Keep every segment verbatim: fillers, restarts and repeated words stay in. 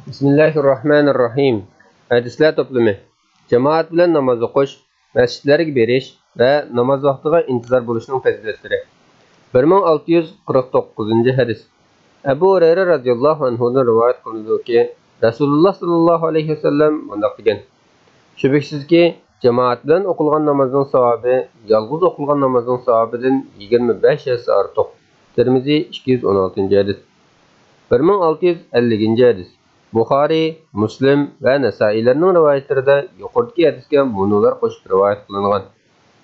بىسمىللاھىررەھمانىررەھىم. ھەدىسلەر توپلىمى. جامائەت بىلەن ناماز ئوقۇش، مەسچىتلەرگە بېرىش ۋە ناماز ۋاقتىغا ئىنتىزار بولۇشنىڭ پەزىلەتلىرى. بىر مىڭ ئالتە يۈز قىرىق توققۇزىنچى ھەدىس. ئەبۇ ھۇرەيرە رازىياللاھۇ ئەنھۇدىن رىۋايەت قىلىنىدۇكى، رەسۇلۇللا ساللاللاھۇ ئەلەيھى ۋەسەللەم مۇنداق دېگەن: شۈبھىسىزكى، جامائەت بىلەن ئوقۇلغان نامازنىڭ ساۋابى يالغۇز ئوقۇلغان نامازنىڭ ساۋابىدىن يىگىرمە بەش ھەسسە ئارتۇق. تىرمىزى ئىككى يۈز ئون ئالتىنچى ھەدىس. بىر مىڭ ئالتە يۈز ئەللىكىنچى ھەدىس. بۇخارىي، مۇسلىم ۋە نەسائىيلەرنىڭ رىۋايەتلىرىدە يۇقىرىدىكى ھەدىسكە مۇنۇلار قوشۇپ رىۋايەت قىلىنغان: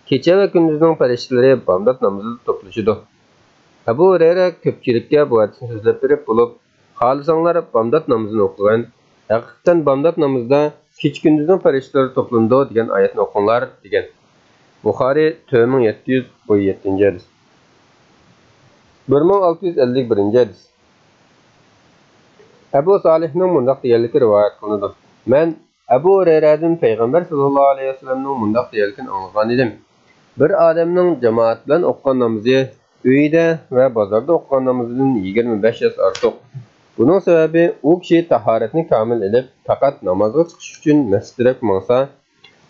كېچە ۋە كۈندۈزنىڭ پەرىشتىلىرى بامدات نامىزىدا توپلىشىدۇ. ئەبۇ ھۇرەيرە كۆپچىلىككە بۇ ھەدىسنى سۆزلەپ بېرىپ بولۇپ، خالىساڭلار بامدات نامىزىنى ئوقۇغىن، ھەقىقەتەن بامدات نامىزىدا كېچە-كۈندۈزنىڭ پەرىشتىلىرى توپلىنىدۇ دېگەن ئايەتنى ئوقۇڭلار، دېگەن. بۇخارىي، تۆت مىڭ يەتتە يۈز ئون يەتتىنچى ھەدىس. بىر مىڭ ئالتە يۈز ئەللىك بىرىنچى ھەدىس. ئەبۇ سالىھنىڭ مۇنداق دېگەنلىكى رىۋايەت قىلىنىدۇ: مەن ئەبۇ ھۇرەيرەدىن پەيغەمبەر ساللاللاھۇ ئەلەيھى ۋەسەللەمنىڭ مۇنداق دېگەنلىكىنى ئاڭلىغان ئىدىم: بىر ئادەمنىڭ جامائەت بىلەن ئوقۇغان نامىزى ئۆيىدە ۋە بازاردا ئوقۇغان نامىزىدىن يىگىرمە بەش ھەسسە ئارتۇق. بۇنىڭ سەۋەبى، ئۇ كىشى تاھارەتنى كامىل ئېلىپ، پەقەت نامازغا چىقىش ئۈچۈن مەسچىت تەرەپ ماڭسا،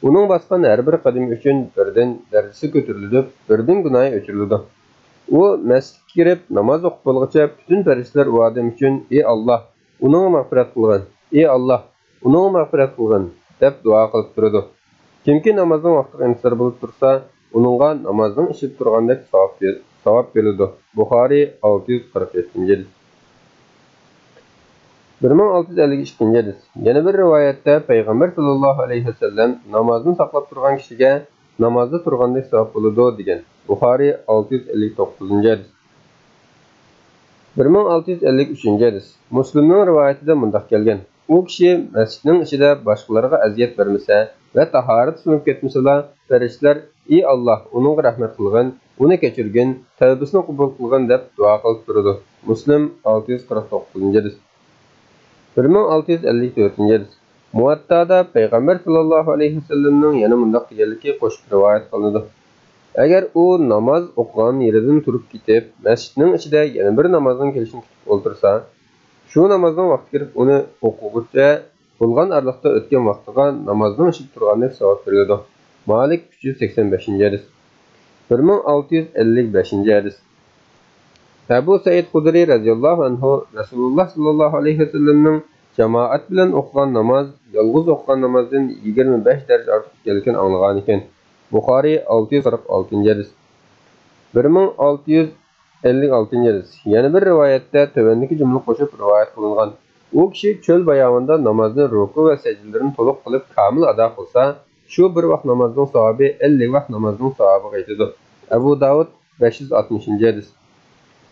ئۇنىڭ باسقان ھەر بىر قەدىمى ئۈچۈن بىردىن دەرىجىسى كۆتۈرۈلۈپ، بىردىن گۇناھى ئۆچۈرۈلىدۇ. ئۇ مەسچىتكە كىرىپ ناماز ئوقۇپ بولغۇچە پۈتۈن پەرىشتىلەر ئۇ ئادەم ئۈچۈن: ئى ئاللاھ، ئۇنىڭغا مەغپىرەت قىلغىن، ئى ئاللاھ، ئۇنىڭغا مەغپىرەت قىلغىن، دەپ دۇئا قىلىپ تۇرىدۇ. كىمكى نامازنىڭ ۋاقتىغا ئىنتىزار بولۇپ تۇرسا، ئۇنىڭغا نامازنىڭ ئىچىدە تۇرغاندەك ساۋاب بېر-، ساۋاب بېرىلىدۇ. بۇخارىي، ئالتە يۈز قىرىق يەتتىنچى ھەدىس. بىر مىڭ ئالتە يۈز ئەللىك ئىككىنچى ھەدىس. يەنە بىر رىۋايەتتە پەيغەمبەر ساللاللاھۇ ئەلەيھى ۋەسەللەم نامازنى ساقلاپ تۇرغان كىشىگە نامازدا تۇرغاندەك ساۋاب بولىدۇ، دېگەن. بۇخارىي، ئالتە يۈز ئەللىك توققۇزىنچى ھەدىس. بىر مىڭ ئالتە يۈز ئەللىك ئۈچىنچى ھەدىس. مۇسلىمنىڭ رىۋايىتىدە مۇنداق كەلگەن: ئۇ كىشى مەسچىتنىڭ ئىچىدە باشقىلارغا ئەزىيەت بەرمىسە ۋە تاھارىتى سۇنۇپ كەتمىسىلا، پەرىشتىلەر: ئى ئاللاھ، ئۇنىڭغا رەھمەت قىلغىن، ئۇنى كەچۈرگىن، تەۋبىسىنى قوبۇل قىلغىن، دەپ دۇئا قىلىپ تۇرىدۇ. مۇسلىم، ئالتە يۈز قىرىق توققۇزىنچى ھەدىس. بىر مىڭ ئالتە يۈز ئەللىك تۆتىنچى ھەدىس. مۇۋەتتادا پەيغەمبەر ساللاللاھۇ ئەلەيھى ۋەسەللەمنىڭ يەنە مۇنداق دېگەنلىكى قوشۇپ رىۋايەت قىلىنىدۇ: ئەگەر ئۇ ناماز ئوقۇغان يېرىدىن تۇرۇپ كېتىپ، مەسچىتنىڭ ئىچىدە يەنە بىر نامازنىڭ كېلىشىنى كۈتۈپ ئولتۇرسا، شۇ نامازنىڭ ۋاقتى كىرىپ ئۇنى ئوقۇغۇچە بولغان ئارىلىقتا ئۆتكەن ۋاقتىغا نامازنىڭ ئىچىدە تۇرغاندەك ساۋاب بېرىلىدۇ. مالىك، ئۈچ يۈز سەكسەن بەشىنچى ھەدىس. بىر مىڭ ئالتە يۈز ئەللىك بەشىنچى ھەدىس. ئەبۇ سەئىد خۇدرى رەزىياللاھۇ ئەنھۇ رەسۇلۇللا ساللاللاھۇ ئەلەيھى ۋەسەللەمنىڭ جامائەت بىلەن ئوقۇغان ناماز يالغۇز ئوقۇغان نامازدىن يىگىرمە بەش دەرىجە ئارتۇق ئىكەنلىكىنى ئاڭلىغانىكەن. بۇخارىي، ئالتە يۈز قىرىق ئالتىنچى ھەدىس. بىر مىڭ ئالتە يۈز ئەللىك ئالتىنچى ھەدىس. يەنە بىر رىۋايەتتە تۆۋەندىكى جۈملە قوشۇپ رىۋايەت قىلىنغان: ئۇ كىشى چۆل باياۋاندا نامازنى رۇكۇ ۋە سەجدىلىرىنى تولۇق قىلىپ كامىل ئادا قىلسا، شۇ بىر ۋاق نامازنىڭ ساۋابى ئەللىك ۋاق نامازنىڭ ساۋابىغا يېتىدۇ. ئەبۇ داۋۇد، بەش يۈز ئاتمىشىنچى ھەدىس.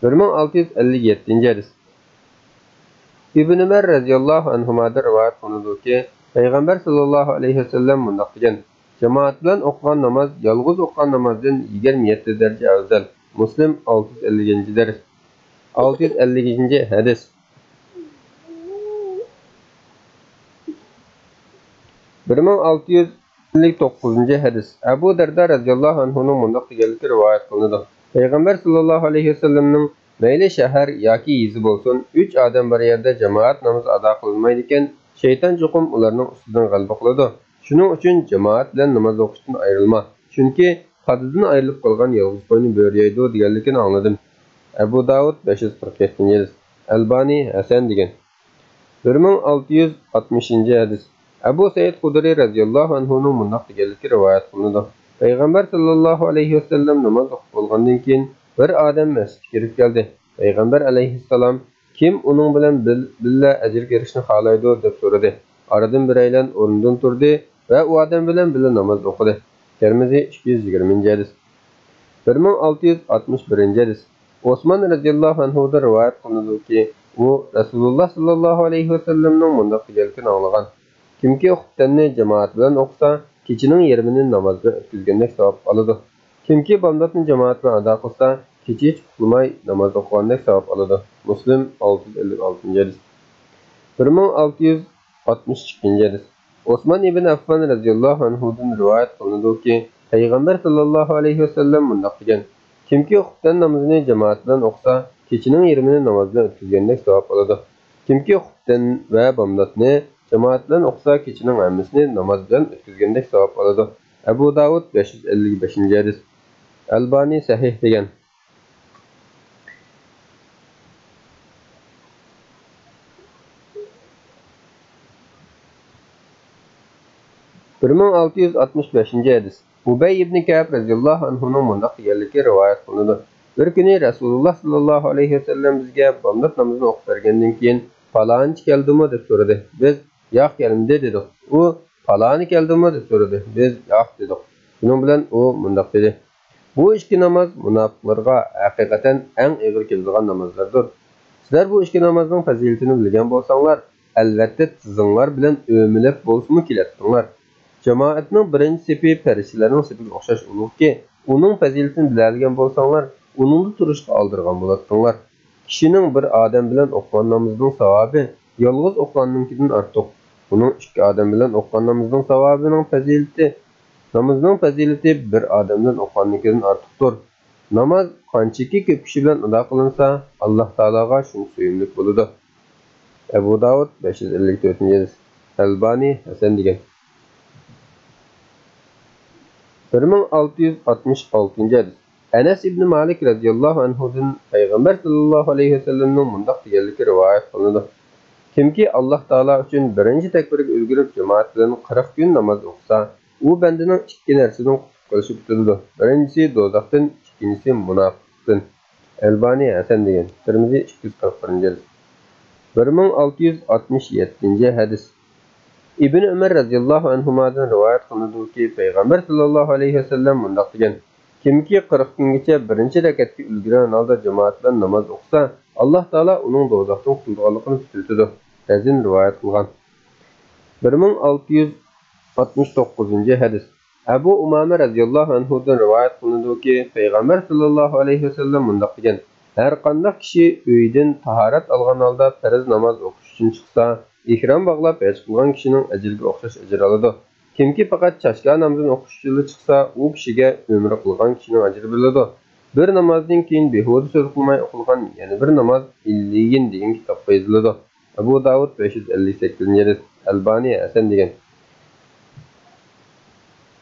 بىر مىڭ ئالتە يۈز ئەللىك يەتتىنچى ھەدىس. ئىبن ئۆمەر رەزىياللاھۇ ئەنھۇمادىن رىۋايەت قىلىنىدۇكى، پەيغەمبەر ساللاللاھۇ ئەلەيھى ۋەسەللەم مۇنداق دېگەن: جامائەت بىلەن ئوقۇغان ناماز يالغۇز ئوقۇغان نامازدىن يىگىرمە يەتتە دەرىجە ئەۋزەل. مۇسلىم، ئالتە يۈز ئەللىكىنچى دەرس. ئالتە يۈز ئەللىكىنچى ھەدىس. بىر مىڭ ئالتە يۈز ئەللىك توققۇزىنچى ھەدىس. ئەبۇ دەردە رەزىياللاھۇ ئەنھۇنىڭ مۇنداق دېگەنلىكى رىۋايەت قىلىنىدۇ: پەيغەمبەر ساللاللاھۇ ئەلەيھى ۋەسەللەمنىڭ، مەيلى شەھەر ياكى يېزا بولسۇن، ئۈچ ئادەم بار يەردە جامائەت نامىزى ئادا قىلىنمايدىكەن، شەيتان چوقۇم ئۇلارنىڭ ئۈستىدىن غەلىبە قىلىدۇ. شۇنىڭ ئۈچۈن جامائەت بىلەن ناماز ئوقۇشتىن ئايرىلما، چۈنكى قادىدىن ئايرىلىپ قالغان يالغۇز قوينى بۆرە يەيدۇ دېگەنلىكىنى ئاڭلىدىم. ئەبۇ داۋۇد، بەش يۈز قىرىق يەتتىنچى ھەدىس. ئەلبانى ھەسەن دېگەن. بىر مىڭ ئالتە يۈز ئاتمىشىنچى ھەدىس. ئەبۇ سەئىد خۇدرى رەزىياللاھۇ ئەنھۇنىڭ مۇنداق دېگەنلىكى رىۋايەت قىلىنىدۇ: پەيغەمبەر ساللاللاھۇ ئەلەيھى ۋەسەللەم ناماز ئوقۇپ بولغاندىن كېيىن، بىر ئادەم مەسچىتكە كىرىپ كەلدى. پەيغەمبەر ئەلەيھىسسالام: «كىم ئۇنىڭ بىلەن بىل-، بىللە ئەجىر كىرىشنى خالايدۇ؟» دەپ سورىدى. ئارىدىن بىرەيلەن ئورنىدىن تۇردى ۋە ئۇ ئادەم بىلەن بىللە ناماز ئوقۇدى. تىرمىزى، ئىككى يۈز يىگىرمىنچى ھەدىس. بىر مىڭ ئالتە يۈز ئاتمىش بىرىنچى ھەدىس. ئوسمان رەزىياللاھۇ ئەنھۇدىن رىۋايەت قىلىنىدۇكى، ئۇ رەسۇلۇللا ساللاللاھۇ ئەلەيھى ۋەسەللەمنىڭ مۇنداق دېگەنلىكىنى ئاڭلىغان: «كىمكى خۇپتەننى جامائەت بىلەن ئوقۇسا، كېچىنىڭ يېرىمىنى ناماز بىلەن ئۆتكۈزگەندەك ساۋاب ئالىدۇ. كىمكى بامداتنى جامائەت بىلەن ئادا قىلسا، كېچە ھېچ ئۇخلىماي ناماز ئوقۇغاندەك ساۋاب ئالىدۇ.» مۇسلىم، ئالتە يۈز ئەللىك ئالتىنچى ھەدىس. بىر مىڭ ئالتە يۈز ئاتمىش ئىككىنچى ھەدىس. ئوسمان ئىبن ئەففان رەزىياللاھۇ ئەنھۇدىن رىۋايەت قىلىنىدۇكى، پەيغەمبەر ساللاللاھۇ ئەلەيھى ۋەسەللەم مۇنداق دېگەن: «كىمكى خۇپتەن نامىزىنى جامائەت بىلەن ئوقۇسا، كېچىنىڭ يېرىمىنى ناماز بىلەن ئۆتكۈزگەندەك ساۋاب ئالىدۇ.» كىمكى خۇپتەن ۋە بامداتنى جامائەت بىلەن ئوقۇسا، كېچىنىڭ ھەممىسىنى ناماز بىلەن ئۆتكۈزگەندەك ساۋاب ئالىدۇ. ئەبۇ داۋۇد، بەش يۈز ئەللىك بەشىنچى ھەدىس. ئەلبانى سەھىھ دېگەن. بىر مىڭ ئالتە يۈز ئاتمىش بەشىنچى ھەدىس. ئۇبەي ئىبنى كەئب رەزىياللاھۇ ئەنھۇنىڭ مۇنداق دېگەنلىكى رىۋايەت قىلىنىدۇ: بىر كۈنى رەسۇلۇللا ساللاللاھۇ ئەلەيھى ۋەسەللەم بىزگە بامدات نامىزىنى ئوقۇپ بەرگەندىن كېيىن، پالانچى كەلدىمۇ دەپ سورىدى. بىز، ياق، كەلمىدى دېدۇق. ئۇ، پالانى كەلدىمۇ دەپ سورىدى. بىز، ياق، دېدۇق. شۇنىڭ بىلەن ئۇ مۇنداق دېدى: بۇ ئىككى ناماز مۇناپىقلارغا ھەقىقەتەن ئەڭ ئېغىر كېلىدىغان نامازلاردۇر. سىلەر بۇ ئىككى نامازنىڭ پەزىلىتىنى بىلگەن بولساڭلار، ئەلۋەتتە تىزىڭلار بىلەن ئۆمىلەپ بولسىمۇ كېلەتتىڭلار. جامائەتنىڭ بىرىنچى سېپى پەرىشتىلەرنىڭ سېپىگە ئوخشاش ئۇلۇغكى، ئۇنىڭ پەزىلىتىنى بىلەلىگەن بولساڭلار، ئۇنىڭدا تۇرۇشقا ئالدىرىغان بولاتتىڭلار. كىشىنىڭ بىر ئادەم بىلەن ئوقۇغان نامىزىنىڭ ساۋابى يالغۇز ئوقۇغاننىڭكىدىن ئارتۇق. ئۇنىڭ ئىككى ئادەم بىلەن ئوقۇغان نامىزىنىڭ ساۋابىنىڭ پەزىلىتى، نامىزىنىڭ پەزىلىتى بىر ئادەم بىلەن ئوقۇغاننىڭكىدىن ئارتۇقتۇر. ناماز قانچىكى كۆپ كىشى بىلەن ئادا قىلىنسا، ئاللا تائالاغا شۇنچە سۆيۈملۈك بولىدۇ. ئەبۇ داۋۇد، بەش يۈز ئەللىك تۆتىنچى ھەدىس. ئەلبانى ھەسەن دېگەن. بىر مىڭ ئالتە يۈز ئاتمىش ئالتىنچى ھەدىس. ئەنەس ئىبنى مالىك رەزىياللاھۇ ئەنھۇدىن پەيغەمبەر ساللاللاھۇ ئەلەيھى ۋەسەللەمنىڭ مۇنداق دېگەنلىكى رىۋايەت قىلىنىدۇ: كىمكى ئاللا تائالا ئۈچۈن بىرىنچى تەكبىرگە ئۈلگۈرۈپ، جامائەت بىلەن قىرىق كۈن ناماز ئوقۇسا، ئۇ بەندىنىڭ ئىككى نەرسىدىن قۇتۇلۇشى كۈتۈلىدۇ. بىرىنچىسى دوزاختىن، ئىككىنچىسى مۇناپىقتىن. ئەلبانى ھەسەن دېگەن. تىرمىزى، ئىككى يۈز قىرىق بىرىنچى ھەدىس. بىر مىڭ ئالتە يۈز ئاتمىش يەتتىنچى ھەدىس. ئىبن ئۆمەر رەزىياللاھۇ ئەنھۇمادىن رىۋايەت قىلىنىدۇكى، پەيغەمبەر ساللاللاھۇ ئەلەيھى ۋەسەللەم مۇنداق دېگەن: كىمكى قىرىق كۈنگىچە بىرىنچى رەكەتكە ئۈلگۈرگەن ھالدا جامائەت بىلەن ناماز ئوقۇسا، ئاللا تائالا ئۇنىڭ دوزاختىن قۇتۇلىدىغانلىقىنى كۈتۈۋېتىدۇ. رەزىن رىۋايەت قىلغان. بىر مىڭ ئالتە يۈز ئاتمىش توققۇزىنچى ھەدىس. ئەبۇ ئۇمامە رەزىياللاھۇ ئەنھۇدىن رىۋايەت قىلىنىدۇكى، پەيغەمبەر ساللاللاھۇ ئەلەيھى ۋەسەللەم مۇنداق دېگەن: ھەر قانداق كىشى ئۆيىدىن تاھارەت ئالغان ھالدا پەرز ناماز ئوقۇش ئۈچۈن چىقسا، ئېھرام باغلاپ ھەج قىلغان كىشىنىڭ ئەجرىگە ئوخشاش ئەجىر ئالىدۇ. كىمكى پەقەت چاشكا نامىزىنى ئوقۇش ئۈچۈنلا چىقسا، ئۇ كىشىگە ئۆمرە قىلغان كىشىنىڭ ئەجرى بېرىلىدۇ. بىر نامازدىن كېيىن بىھۇدە سۆز قىلماي ئوقۇلغان يەنە بىر ناماز ئىللىيىن دېگەن كىتابقا يېزىلىدۇ. ئەبۇ داۋۇد، بەش يۈز ئەللىك سەككىزىنچى ھەدىس. ئەلبانى ھەسەن دېگەن.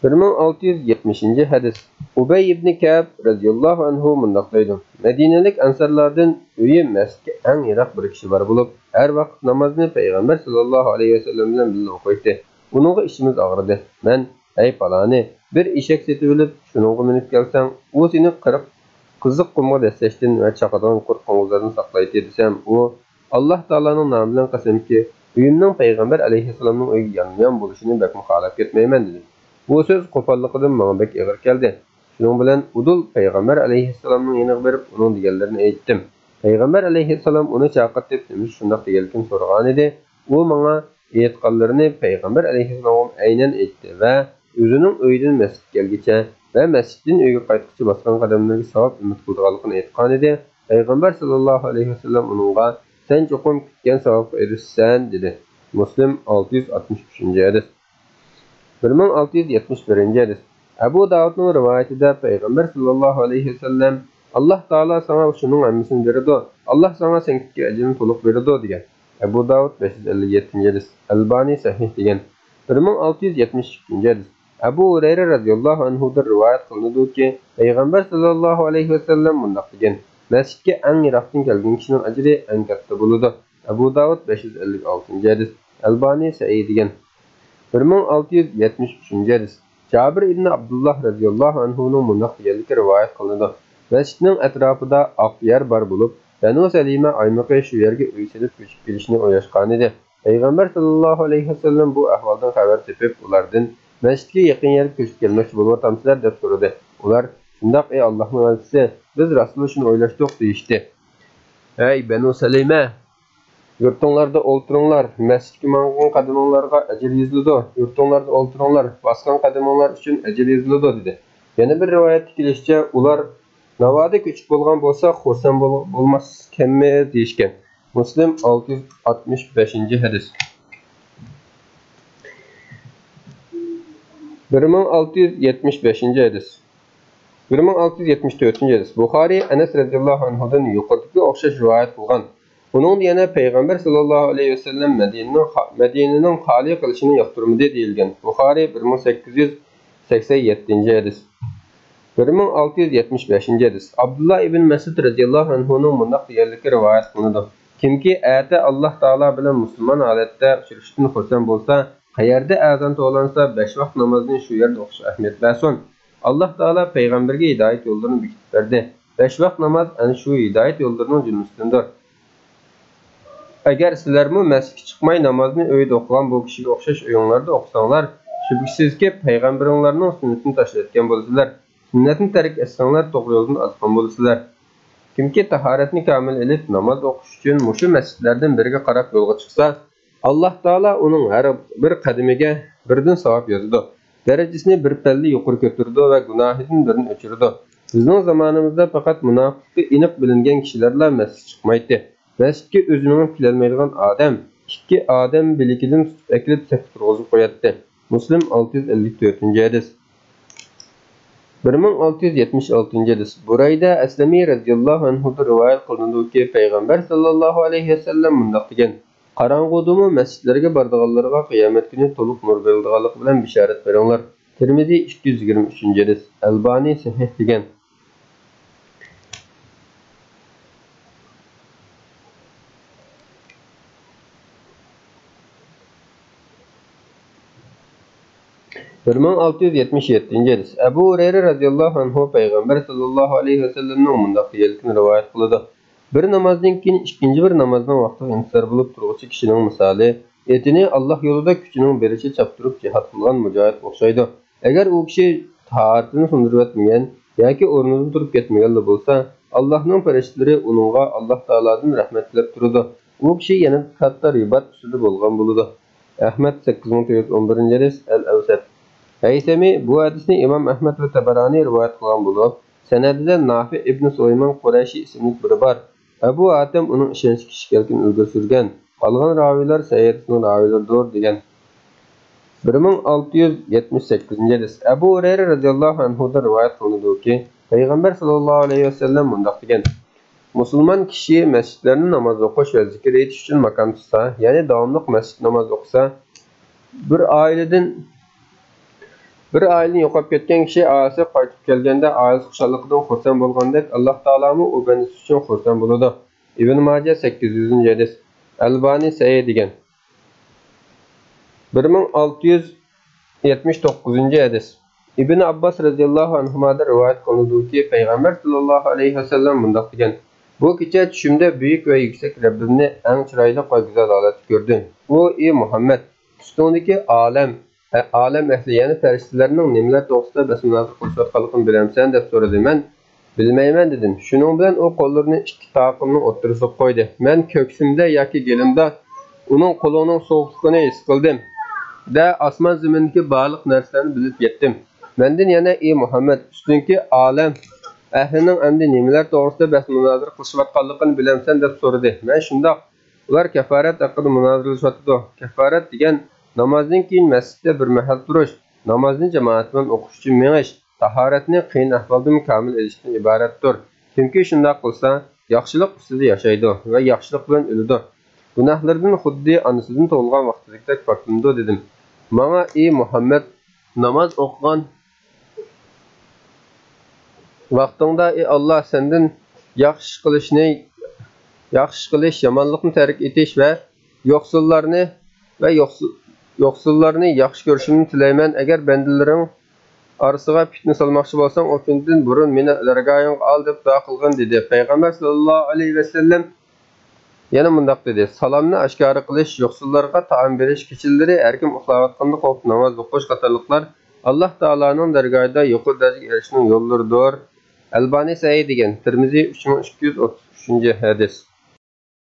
بىر مىڭ ئالتە يۈز يەتمىشىنچى ھەدىس. ئۇبەي ئىبنى كەئب رەزىياللاھۇ ئەنھۇ مۇنداق دەيدۇ: مەدىنىلىك ئەنسارلاردىن ئۆيى مەسچىتكە ئەڭ يىراق بىر كىشى بار بولۇپ، ھەر ۋاقىت نامازنى پەيغەمبەر ساللاللاھۇ ئەلەيھى ۋەسەللەم بىلەن بىللە ئوقۇيتتى. ئۇنىڭغا ئىچىمىز ئاغرىدى. مەن، ھەي پالانى، بىر ئېشەك سېتىۋېلىپ، شۇنىڭغا مىنىپ كەلسەڭ، ئۇ سېنى قىرىق قىزىق قۇمغا دەسسەشتىن ۋە چاقىدىغان قۇرت قوڭغۇزلاردىن ساقلايتتى، دېسەم، ئۇ، ئاللا تائالانىڭ نامى بىلەن قەسەمكى، ئۆيۈمنىڭ پەيغەمبەر ئەلەيھىسسالامنىڭ ئۆيىگە يانمۇ يان بولۇشىنى بەكمۇ خالاپ كەتمەيمەن، دېدى. بۇ سۆز قوپاللىقىدىن ماڭا بەك ئېغىر كەلدى. شۇنىڭ بىلەن ئۇدۇل پەيغەمبەر ئەلەيھىسسالامنىڭ يېنىغا بېرىپ، ئۇنىڭ دېگەنلىرىنى ئېيتتىم. پەيغەمبەر ئەلەيھىسسالام ئۇنى چاقىرتىپ، نېمىشقا شۇنداق دېگەنلىكىنى سورىغانىدى. ئۇ ماڭا ئېيتقانلىرىنى پەيغەمبەر ئەلەيھىسسالامغا ئەينەن ئېيتتى ۋە ئۆزىنىڭ ئۆيىدىن مەسچىتكە كەلگۈچە ۋە مەسچىتتىن ئۆيگە قايتقۇچە باسقان قەدەملىرىگە ساۋاب ئۈمىد قىلىدىغانلىقىنى ئېيتقانىدى. پەيغەمبەر ساللاللاھۇ ئەلەيھى ۋەسەللەم ئۇنىڭغا، سەن چوقۇم كۈتكەن ساۋابقا ئېرىشىسەن، دېدى. مۇسلىم، ئالتە يۈز ئاتمىش ئۈچىنچى ھەدىس. بىر مىڭ ئالتە يۈز يەتمىش بىرىنچى ھەدىس. ئەبۇ داۋۇدنىڭ رىۋايىتىدە پەيغەمبەر ساللاللاھۇ ئەلەيھى ۋەسەللەم، ئاللا تائالا ساڭا شۇنىڭ ھەممىسىنى بېرىدۇ، ئاللا ساڭا سەن كۈتكەن ئەجىرنى تولۇق بېرىدۇ، دېگەن. ئەبۇ داۋۇد، بەش يۈز ئەللىك يەتتىنچى ھەدىس. ئەلبانى سەھىھ دېگەن. بىر مىڭ ئالتە يۈز يەتمىش ئىككىنچى ھەدىس. ئەبۇ ھۇرەيرە رەزىياللاھۇ ئەنھۇدىن رىۋايەت قىلىنىدۇكى، پەيغەمبەر ساللاللاھۇ ئەلەيھى ۋەسەللەم مۇنداق دېگەن، مەسچىتكە ئەڭ يىراقتىن كەلگەن كىشىنىڭ ئەجرى ئەڭ كاتتا بولىدۇ. ئەبۇ داۋۇد، بەش يۈز ئەللىك ئالتىنچى ھەدىس. ئەلبانى سەھىھ دېگەن. بىر مىڭ ئالتە يۈز يەتمىش ئۈچىنچى ھەدىس. جابىر ئىبنى ئابدۇللاھ رەزىياللاھۇ ئەنھۇنىڭ مۇنداق دېگەنلىكى رىۋايەت قىلىنىدۇ، مەسچىتنىڭ ئەتراپىدا ئاق يەر بار بولۇپ، بەنۇ سەلىمە ئايمىقى شۇ يەرگە ئۆي سېلىپ كۆچۈپ كېلىشنى ئويلاشقانىدى. پەيغەمبەر ساللاللاھۇ ئەلەيھى ۋەسەللەم بۇ ئەھۋالدىن خەۋەر تېپىپ، ئۇلاردىن، مەسچىتكە يېقىن يەرگە كۆچۈپ كەلمەكچى بولۇۋاتامسىلەر؟ دەپ سورىدى. ئۇلار، شۇنداق، ئەي ئاللاھنىڭ ئەلچىسى، بىز راستلا شۇنى ئويلاشتۇق، دېيىشتى. ھەي، بەنۇ سەلىمە! يۇرتۇڭلاردا ئولتۇرۇڭلار، مەسچىتكە ماڭغان قەدىمىڭلارغا ئەجىر يېزىلىدۇ، يۇرتۇڭلاردا ئولتۇرۇڭلار، باسقان قەدىمىڭلار ئۈچۈن ئەجىر يېزىلىدۇ، دېدى. يەنە بىر رىۋايەتتە كېلىشىچە، ئۇلار، ناۋادا كۆچۈپ بولغان بولسا، خۇرسەن بول-، بولماسكەنمىز، دېيىشكەن. مۇسلىم، ئالتە يۈز ئاتمىش بەشىنچى ھەدىس. بىر مىڭ ئالتە يۈز يەتمىش بەشىنچى ھەدىس. بىر مىڭ ئالتە يۈز يەتمىش تۆتىنچى ھەدىس. بۇخارىي ئەنەس رەزىياللاھۇ ئەنھۇدىن يۇقىرىدىكىگە ئوخشاش رىۋايەت قىلغان. ئۇنىڭدا يەنە پەيغەمبەر ساللاللاھۇ ئەلەيھى ۋەسەللەم مەدىنىنىڭ خا-، مەدىنىنىڭ خالىي قىلىشىنى ياقتۇرمىدى دېيىلگەن. بۇخارىي، بىر مىڭ سەككىز يۈز سەكسەن يەتتىنچى ھەدىس. بىر مىڭ ئالتە يۈز يەتمىش بەشىنچى ھەدىس. ئابدۇللا ئىبن مەسئۇد رەزىياللاھۇ ئەنھۇنىڭ مۇنداق دېگەنلىكى رىۋايەت قىلىنىدۇ: كىمكى ئەتە ئاللاھ تائالا بىلەن مۇسۇلمان ھالەتتە ئۇچرىشىشتىن خۇرسەن بولسا، قەيەردە ئەزان توۋلانسا، بەش ۋاق نامازنى شۇ يەردە ئوقۇشقا ئەھمىيەت بەرسۇن. ئاللاھ تائالا پەيغەمبەرگە ھىدايەت يوللىرىنى بېكىتىپ بەردى. بەش ۋاق ناماز ئەنە شۇ ھىدايەت يوللىرىنىڭ جۈملىسىدىندۇر. ئەگەر سىلەرمۇ مەسچىتكە چىقماي نامازنى ئۆيدە ئوقۇغان بۇ كىشىگە ئوخشاش ئۆيۈڭلاردا ئوقۇساڭلار، شۈبھىسىزكى، پەيغەمبىرىڭلارنىڭ سۈننىتىنى تاشلىۋەتكەن بولىسىلەر. سۈننەتنى تەرك ئەتسەڭلار، توغرا يولدىن ئازغان بولىسىلەر. كىمكى تاھارەتنى كامىل ئېلىپ، ناماز ئوقۇش ئۈچۈن مۇشۇ مەسچىتلەردىن بىرىگە قاراپ يولغا چىقسا، ئاللاھ تائالا ئۇنىڭ ھەر بىر قەدىمىگە بىردىن ساۋاب يازىدۇ. دەرىجىسىنى بىر پەللە يۇقىرى كۆتۈرىدۇ ۋە گۇناھىدىن بىرنى ئۆچۈرىدۇ. بىزنىڭ زامانىمىزدا پەقەت مۇناپىقلىقى ئېنىق بىلىنگەن كىشىلەرلا مەسچىتكە چىقمايتتى. مەسچىتكە ئۆزى مېڭىپ كېلەلمەيدىغان ئادەم ئىككى ئادەم بىلىكىدىن تۇتۇپ ئەكېلىپ سەپكە تۇرغۇزۇپ قوياتتى. مۇسلىم، ئالتە يۈز ئەللىك تۆتىنچى ھەدىس. بىر مىڭ ئالتە يۈز يەتمىش ئالتىنچى ھەدىس. بۇرەيدە ئەسلەمى رەزىياللاھۇ ئەنھۇدىن رىۋايەت قىلىنىدۇكى، پەيغەمبەر ساللاللاھۇ ئەلەيھى ۋەسەللەم مۇنداق دېگەن: قاراڭغۇدىمۇ مەسچىتلەرگە بارىدىغانلارغا قىيامەت كۈنى تولۇق نۇر بېرىلىدىغانلىقى بىلەن بېشارەت بېرىڭلار. تىرمىزى، ئىككى يۈز يىگىرمە ئۈچىنچى ھەدىس. ئەلبانى سەھىھ دېگەن. بىر مىڭ ئالتە يۈز يەتمىش يەتتىنچى ھەدىس. ئەبۇ ھۇرەيرە رەزىياللاھۇ ئەنھۇ پەيغەمبەر ساللاللاھۇ ئەلەيھى ۋەسەللەمنىڭ مۇنداق دېگەنلىكىنى رىۋايەت قىلىدۇ: بىر نامازدىن كېيىن ئىككىنچى بىر نامازنىڭ ۋاقتىغا ئىنتىزار بولۇپ تۇرغۇچى كىشىنىڭ مىسالى، ئېتىنى ئاللاھ يولىدا كۈچىنىڭ بېرىچە چاپتۇرۇپ جىھاد قىلغان مۇجاھىدقا ئوخشايدۇ. ئەگەر ئۇ كىشى تاھارىتىنى سۇندۇرۇۋەتمىگەن ياكى ئورنىدىن تۇرۇپ كەتمىگەنلا بولسا، ئاللاھنىڭ پەرىشتىلىرى ئۇنىڭغا ئاللاھ تائالادىن رەھمەت تىلەپ تۇرىدۇ. ئۇ كىشى يەنە كاتتا رىبات ئۈستىدە بولغان بولىدۇ. ئەھمەد، سەككىز مىڭ تۆت يۈز ئون بىرىنچى ھەدىس، ئەل ئەۋسەت. ھەيسەمى بۇ ھەدىسنى ئىمام ئەھمەد ۋە تەبەرانى رىۋايەت قىلغان بولۇپ، سەنەدىدە نافىئ ئىبنى سۇلايمان قۇرەيشى ئىسىملىك بىرى بار. ئەبۇ ھاتىم ئۇنىڭ ئىشەنچلىك كىشى ئىكەنلىكىنى ئىلگىرى سۈرگەن. قالغان راۋىيلار سەھىھەتنىڭ راۋىيلىرىدۇر دېگەن. بىر مىڭ ئالتە يۈز يەتمىش سەككىزىنچى ھەدىس. ئەبۇ ھۇرەيرە رەزىياللاھۇ ئەنھۇدىن رىۋايەت قىلىنىدۇكى، پەيغەمبەر ساللاللاھۇ ئەلەيھى ۋەسەللەم مۇنداق دېگەن: مۇسۇلمان كىشى مەسچىتلەرنى ناماز ئوقۇش ۋە زىكىر ئېيتىش ئۈچۈن ماكان تۇتسا، يەنى داۋاملىق مەسچىت ناماز ئوقۇسا، بىر ئائىلىدىن، بىر ئائىلىدىن يوقاپ كەتكەن كىشى ئائىلىسىگە قايتىپ كەلگەندە، ئائىلىسى خۇشاللىقىدىن خۇرسەن بولغاندەك، ئاللاھ تائالامۇ ئۇ بەندىسى ئۈچۈن خۇرسەن بولىدۇ. ئىبن ماجە، سەككىز يۈزىنچى ھەدىس. ئەلبانى سەھىھ دېگەن. بىر مىڭ ئالتە يۈز يەتمىش توققۇزىنچى ھەدىس. ئىبن ئابباس رەزىياللاھۇ ئەنھۇمادىن رىۋايەت قىلىنىدۇكى، پەيغەمبەر ساللاللاھۇ ئەلەيھى ۋەسەللەم مۇنداق دېگەن: بۇ كېچە چۈشۈمدە بۈيۈك ۋە يۈكسەك رەببىمنى ئەڭ چىرايلىق ۋە گۈزەل ھالەتتە كۆردۈم. ئۇ: ئى مۇھەممەد، ئۈستۈڭدىكى ئالەم، ئە، ئالەم ئەھلى، يەنى پەرىشتىلەرنىڭ نېمىلەر توغرىسىدا بەس مۇنازىرە قىلىشىۋاتقانلىقىنى بىلەمسەن؟ دەپ سورىدى. مەن: بىلمەيمەن، دېدىم. شۇنىڭ بىلەن ئۇ قوللىرىنى ئىككى تاقىمنىڭ ئوتتۇرىسىغا قويدى. مەن كۆكسۈمدە ياكى گېلىمدا ئۇنىڭ قولىنىڭ سوغۇقلۇقىنى ھېس قىلدىم. دە، ئاسمان زېمىندىكى بارلىق نەرسىلەرنى بىلىپ يەتتىم. مەندىن يەنە: ئى مۇھەممەد، ئۈستۈنكى ئالەم ئەھلىنىڭ ئەمدى نېمىلەر توغرىسىدا بەس مۇنازىرە قىلىشىۋاتقانلىقىنى بىلەمسەن؟ دەپ سورىدى. مەن: شۇنداق، ئۇلار كەففارەت ھەققىدە مۇنازىرىلىشىۋاتىدۇ. كەففارەت دېگەن نامازدىن كېيىن مەسچىتتە بىر مەھەل تۇرۇش، نامازنى جامائەت بىلەن ئوقۇش ئۈچۈن مېڭىش، تاھارەتنى قىيىن ئەھۋالدىمۇ كامىل ئېلىشتىن ئىبارەتتۇر. كىمكى شۇنداق قىلسا، ياخشىلىق ئۈستىدە ياشايدۇ ۋە ياخشىلىق بىلەن ئۆلىدۇ. گۇناھلىرىدىن خۇددى ئانىسىدىن تۇغۇلغان ۋاقتىدىكىدەك پاكلىنىدۇ، دېدىم. ماڭا: ئى مۇھەممەد، ناماز ئوقۇغان ۋاقتىڭدا، ئى ئاللا، سەندىن ياخشى قىلىشنى، ياخشى قىلىش، يامانلىقنى تەرك ئېتىش ۋە يوقسۇللارنى ۋە يوقسۇ-، يوقسۇللارنى ياخشى كۆرۈشۈمنى تىلەيمەن. ئەگەر بەندىلىرىڭ ئارىسىغا پىتنە سالماقچى بولساڭ، ئۇچۇندىن بۇرۇن مېنى دەرگاھىڭغا ئال، دەپ دۇئا قىلغىن، دېدى. پەيغەمبەر ساللاللاھۇ ئەلەيھى ۋەسەللەم يەنە مۇنداق دېدى: سالامنى ئاشكارا قىلىش، يوقسۇللارغا تائام بېرىش، كېچىلىرى ھەركىم ئۇخلاۋاتقاندا قوپۇپ ناماز ئوقۇش قاتارلىقلار ئاللا تائالانىڭ دەرگاھىدا يۇقىرى دەرىجىگە ئېرىشىشنىڭ يوللىرىدۇر. ئەلبانى سەھىھ دېگەن. تىرمىزى، ئۈچ مىڭ ئىككى يۈز ئوتتۇز ئۈچىنچى ھەدىس.